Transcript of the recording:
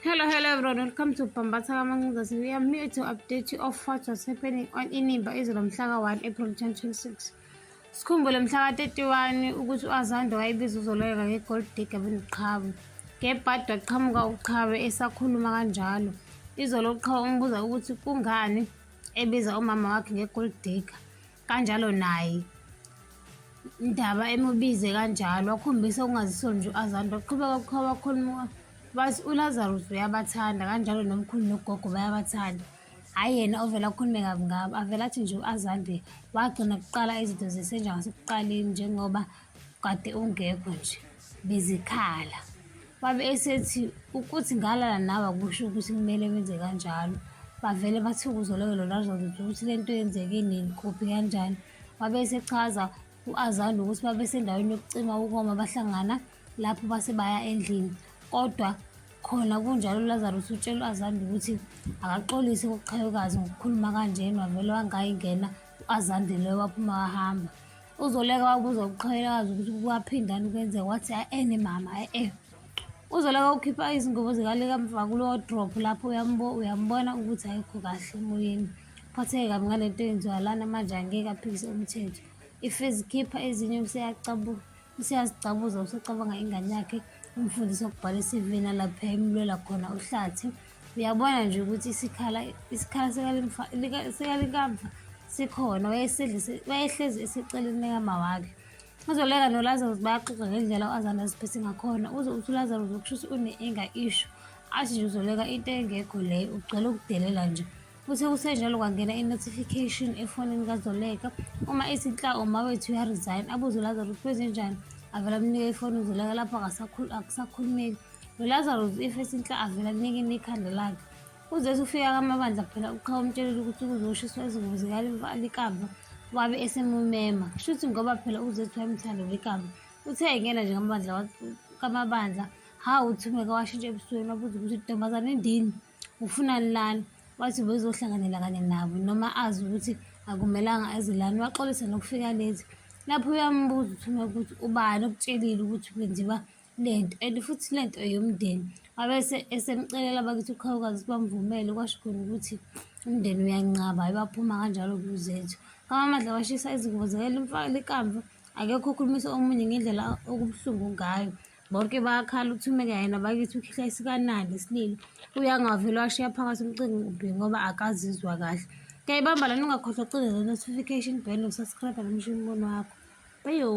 Hello, hello everyone. Welcome to Bambatha Kamancinza. We are here to update you of what was happening on Inimba izolo mhla ka-1 April 2026. Sikhumbule mhla ka-31 ukuthi u-Azande wayebiza uZoleka nge-gold digger benoqhawe. Ngebhadi waqhamuka uqhawe esakhuluma kanjalo. Izolo uqhawe umbuza ukuthi kungani ebiza umama wakhe nge-gold digger. Kanjalo naye Ndaba emubize kanjalo wakhombisa ukungazisoli nje u-Azande waqhubeka ukuqhaba wakhuluma bathi uLazarus uyabathanda kanjalo nomkhulu nogogo bayabathanda. Hhayi yena ovele akhulume kabi ngabo avele athi nje u-Azande wagcina kuqala izinto zisenja ngasekuqaleni njengoba kade ungekho nje bezikhala. Wabe esethi ukuthi ngalala nawe akusho ukuthi kumele wenze kanjalo. Bavele bathuka uZoleka noLazarus ukuthi le nto yenzeke nini kuphi kanjani. Wabe esechaza u-Azande ukuthi babesendaweni yokucima ukoma bahlangana lapho base baya endlini. Kodwa khona kunjalo uLazarus utshela u-Azande ukuthi akaxolise kuqhawekazi ngokukhuluma kanjena wavele wangayingena u-Azande loyo waphuma wahamba. Uzoleka wabuza uqhawekazi ukuthi kuyaphindani kwenzeka wathi e-e mama e-e. Uzoleka ukhipha izingubo zikalikamva kulo-wardrobe lapho uyambona ukuthi ayikho kahle emoyeni. Uphatheke kabi ngale nto eyenziwa lana manje angeke aphikise umthetho. If ezikhipha ezinye useyazicabuza usecabanga ingane yakhe umfundisi okubhala i-CV nalapho emlwela khona uhlathi. Uyabona nje ukuthi isikhala isikhala sikalikamva sikhona wayehlezi eseceleni likamawakhe. UZoleka noLazarus bayaxoxa ngendlela u-Azanda aziphethe ngakhona. Uze uthi uLazarus ukusho ukuthi une-anger issue. Athi nje uZoleka into engekho leyo ugcwele ukudelela nje. Kuthe kusenjalo kwangena i-notification efonini kaZoleka uma ethi nhla umawethu uyaresign abuze uLazarus kwenzenjani avele amnike ifoni uZoleka lapho akusakhulumeki. NoLazarus if ethi nhla avele anikine ikhanda lakhe. UZethu ufika kamabandla phela uqhawe umtshelile ukuthi kuzoshiswa izingubo zikalikamva wabe esemumema. Kushuthi ngoba phela uZethu wayemthanda uLikamva. Uthe engena nje kamabandla kamabandla hawu uThumeka washintsha ebusweni wabuza ukuthi ntombazane endini ufunani lana wathi ubezohlanganela kanye nabo noma azi ukuthi akumelanga eze lana waxolisa nokufika late lapho uyambuza uThumeka ukuthi ubani okutshelile ukuthi kwenziwa lento and futhi lento eyomndeni wabese esemcelela bakithi uqhawukazi ukuthi bamvumele kwasho khona ukuthi umndeni uyanqaba hhayi baphuma kanjalo kuzethu kamamadla washisa izingubo likamva akekho okhulumisa omunye ngendlela okubuhlungu ngayo bonke bayakhala uthumeka yena bakithi ukhihla isikanani isililo uyangavele washiya phakathi umcimbi ngoba akazizwa kahle ngiyayibamba lana ungakhohlwa ucindezela notification bell nokusubscribe nomusho umbono wakho bayo.